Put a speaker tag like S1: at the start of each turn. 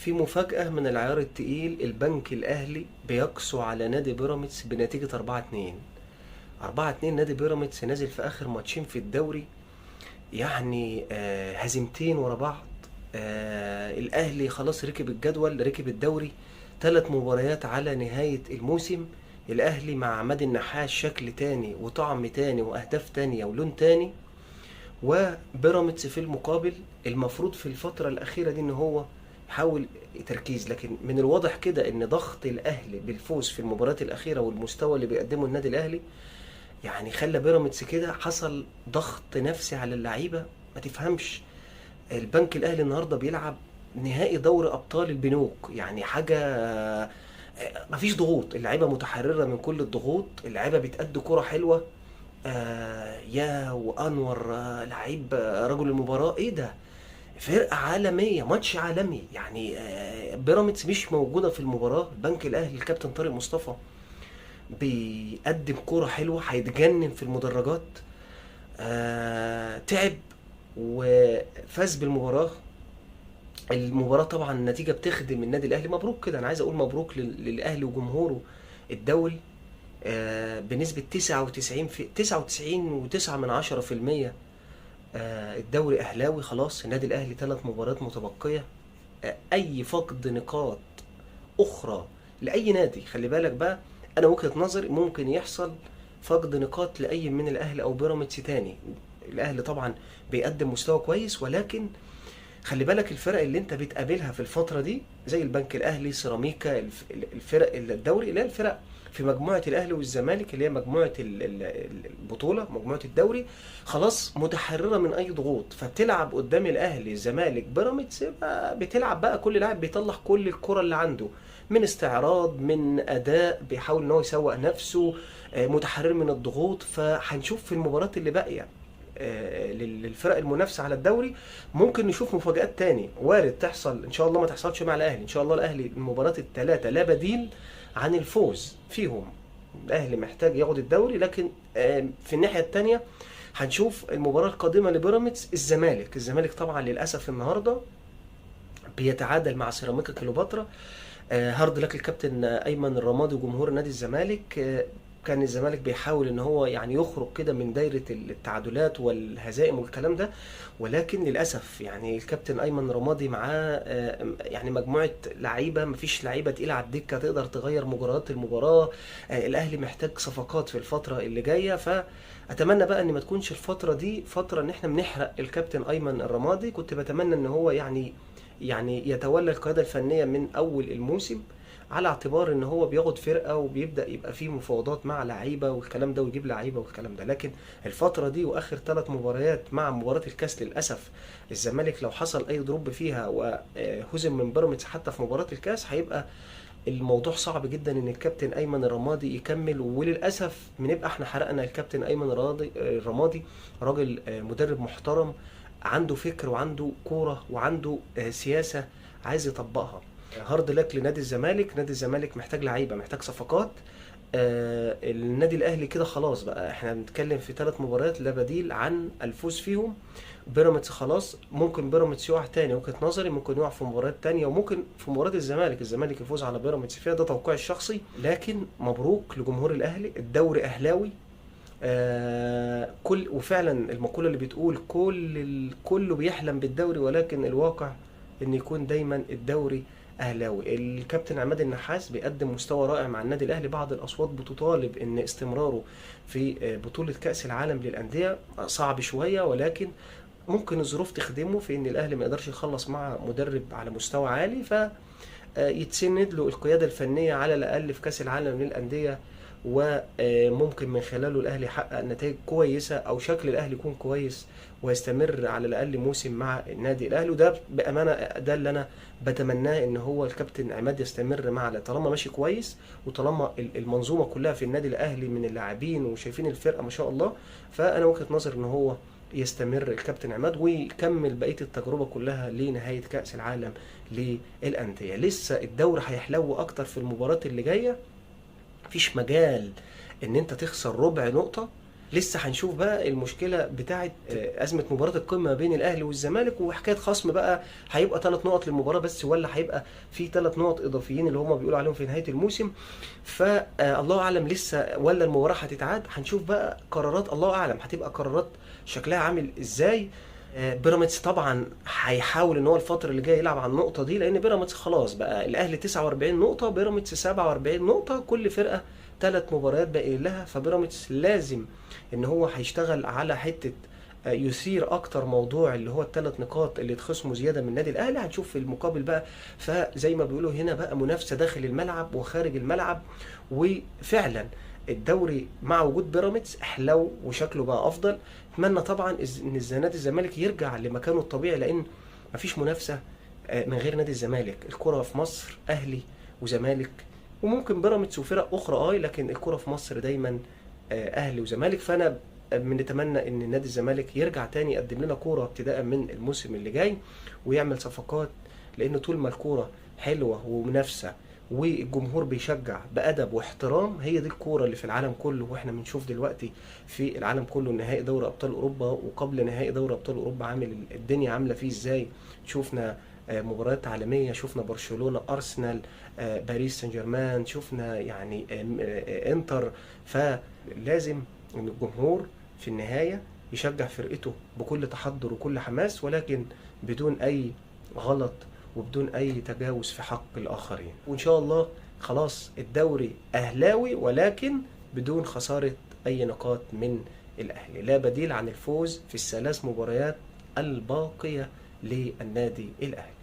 S1: في مفاجأة من العيار التقيل، البنك الأهلي بيقسو على نادي بيراميدز بنتيجة 4-2. 4-2. نادي بيراميدز نازل في آخر ماتشين في الدوري، يعني هزيمتين ورا بعض. الأهلي خلاص ركب الجدول، ركب الدوري، ثلاث مباريات على نهاية الموسم. الأهلي مع عماد النحاس شكل تاني وطعم تاني وأهداف تانية ولون تاني. وبيراميدز في المقابل المفروض في الفترة الأخيرة دي إن هو يحاول تركيز، لكن من الواضح كده إن ضغط الأهلي بالفوز في المباريات الأخيرة والمستوى اللي بيقدمه النادي الأهلي يعني خلى بيراميدز كده حصل ضغط نفسي على اللعيبة. ما تفهمش، البنك الأهلي النهاردة بيلعب نهائي دوري أبطال البنوك، يعني حاجة مفيش ضغوط، اللعيبة متحررة من كل الضغوط، اللعيبة بتأدي كرة حلوة. يا وانور، لعيب، رجل المباراة، ايه ده؟ فرقه عالميه، ماتش عالمي يعني. بيراميدز مش موجودة في المباراه. البنك الاهلي الكابتن طارق مصطفى بيقدم كورة حلوه، هيتجنن في المدرجات. تعب وفاز بالمباراة. المباراة طبعا النتيجة بتخدم النادي الاهلي. مبروك كده، انا عايز اقول مبروك للاهلي وجمهوره الدوري بنسبة 99 في 99.9%. الدوري أهلاوي خلاص. النادي الأهلي ثلاث مباريات متبقية. أي فقد نقاط أخرى لأي نادي، خلي بالك بقى، أنا وجهة نظري ممكن يحصل فقد نقاط لأي من الأهلي أو بيراميدز تاني. الأهلي طبعا بيقدم مستوى كويس، ولكن خلي بالك الفرق اللي انت بتقابلها في الفترة دي زي البنك الأهلي، سيراميكا، الفرق اللي الدوري، اللي هي الفرق في مجموعة الأهلي والزمالك، اللي هي مجموعة البطولة، مجموعة الدوري، خلاص متحررة من أي ضغوط. فبتلعب قدام الأهلي، الزمالك، بيراميدز، بتلعب بقى كل لاعب بيطلع كل الكرة اللي عنده من استعراض، من أداء، بيحاول إن هو يسوق نفسه، متحرر من الضغوط. فهنشوف في المباراة اللي باقية للفرق المنافسة على الدوري ممكن نشوف مفاجآت تاني، وارد تحصل ان شاء الله، ما تحصلش مع الاهلي ان شاء الله. الاهلي المباراة الثلاثة لا بديل عن الفوز فيهم، الاهلي محتاج ياخد الدوري. لكن في الناحية التانية هنشوف المباراة القادمة لبيراميدز الزمالك. الزمالك طبعا للأسف النهاردة بيتعادل مع سيراميكا كليوباترا. hard luck الكابتن ايمن الرمادي وجمهور نادي الزمالك. كان الزمالك بيحاول ان هو يعني يخرج كده من دايرة التعادلات والهزائم والكلام ده، ولكن للاسف يعني الكابتن ايمن رمادي معاه يعني مجموعة لعيبة، مفيش لعيبة تقيلة على الدكة تقدر تغير مجريات المباراة. الاهلي محتاج صفقات في الفترة اللي جاية، فاتمنى بقى ان ما تكونش الفترة دي فترة ان احنا بنحرق الكابتن ايمن الرمادي. كنت بتمنى ان هو يعني يتولى القيادة الفنية من أول الموسم، على اعتبار ان هو بياخد فرقة وبيبدأ يبقى فيه مفاوضات مع لعيبة والكلام ده، ويجيب لعيبة والكلام ده. لكن الفترة دي واخر ثلاث مباريات مع مباراة الكاس، للأسف الزمالك لو حصل اي drop فيها وهزم من بيراميدز حتى في مباراة الكاس، هيبقى الموضوع صعب جدا ان الكابتن ايمن الرمادي يكمل. وللاسف بنبقى احنا حرقنا الكابتن ايمن الرمادي، راجل مدرب محترم، عنده فكر وعنده كورة وعنده سياسة عايز يطبقها. hard luck لنادي الزمالك. نادي الزمالك محتاج لعيبة، محتاج صفقات. النادي الاهلي كده خلاص بقى، احنا بنتكلم في ثلاث مباريات لا بديل عن الفوز فيهم. بيراميدز خلاص ممكن بيراميدز يقع تاني، وجهة نظري ممكن يقع في مباريات تانية، وممكن في مباراة الزمالك، الزمالك يفوز على بيراميدز فيها، ده توقعي الشخصي. لكن مبروك لجمهور الاهلي، الدوري اهلاوي. كل وفعلا المقولة اللي بتقول كله بيحلم بالدوري، ولكن الواقع ان يكون دايما الدوري اهلاوي. الكابتن عماد النحاس بيقدم مستوى رائع مع النادي الاهلي. بعض الاصوات بتطالب ان استمراره في بطولة كأس العالم للأندية صعب شوية، ولكن ممكن الظروف تخدمه في ان الاهلي ما يقدرش يخلص مع مدرب على مستوى عالي، ف يتسند له القيادة الفنية على الأقل في كأس العالم للأندية، وممكن من خلاله الأهلي يحقق نتائج كويسة أو شكل الأهلي يكون كويس ويستمر على الأقل موسم مع النادي الأهلي. وده بأمانة ده اللي أنا بتمناه، إن هو الكابتن عماد يستمر مع، طالما ماشي كويس وطالما المنظومة كلها في النادي الأهلي من اللاعبين وشايفين الفرقة ما شاء الله، فأنا وجهة نظري إن هو يستمر الكابتن عماد ويكمل بقية التجربة كلها لنهاية كأس العالم للأندية. لسه الدوري هيحلو أكتر في المباراة اللي جاية، مفيش مجال إن أنت تخسر ربع نقطة. لسه هنشوف بقى المشكلة بتاعه ازمة مباراة القمه بين الاهلي والزمالك، وحكاية خصم بقى، هيبقى 3 نقط للمباراة بس ولا هيبقى في 3 نقط اضافيين اللي هم بيقولوا عليهم في نهاية الموسم؟ فالله اعلم لسه، ولا المباراة هتتعاد. هنشوف بقى قرارات، الله اعلم هتبقى قرارات شكلها عامل ازاي. بيراميدز طبعا هيحاول ان هو الفترة اللي جاية يلعب على النقطة دي، لان بيراميدز خلاص بقى الاهلي 49 نقطة، بيراميدز 47 نقطة، كل فرقه 3 مباريات باقي لها. فبيراميدز لازم ان هو هيشتغل على حتة يثير اكتر موضوع اللي هو ال3 نقاط اللي اتخصموا زيادة من النادي الاهلي. هنشوف في المقابل بقى، فزي ما بيقولوا هنا بقى منافسه داخل الملعب وخارج الملعب. وفعلا الدوري مع وجود بيراميدز احلو وشكله بقى افضل. اتمنى طبعا ان نادي الزمالك يرجع لمكانه الطبيعي، لان مفيش منافسه من غير نادي الزمالك. الكره في مصر اهلي وزمالك، وممكن بيراميدز وفرق اخرى لكن الكره في مصر دايما اهلي وزمالك. فانا بنتمنى ان نادي الزمالك يرجع تاني يقدم لنا كورة ابتداء من الموسم اللي جاي، ويعمل صفقات، لان طول ما الكورة حلوة ومنافسه والجمهور بيشجع بأدب واحترام، هي دي الكورة اللي في العالم كله. واحنا بنشوف دلوقتي في العالم كله نهائي دوري أبطال أوروبا وقبل نهائي دوري أبطال أوروبا عامل الدنيا عاملة فيه ازاي. شفنا مباريات عالمية، شفنا برشلونة، أرسنال، باريس سان جيرمان، شفنا يعني انتر. فلازم ان الجمهور في النهاية يشجع فرقته بكل تحضر وكل حماس، ولكن بدون أي غلط وبدون أي تجاوز في حق الآخرين. وإن شاء الله خلاص الدوري أهلاوي، ولكن بدون خسارة أي نقاط من الأهلي. لا بديل عن الفوز في ال3 مباريات الباقية للنادي الأهلي.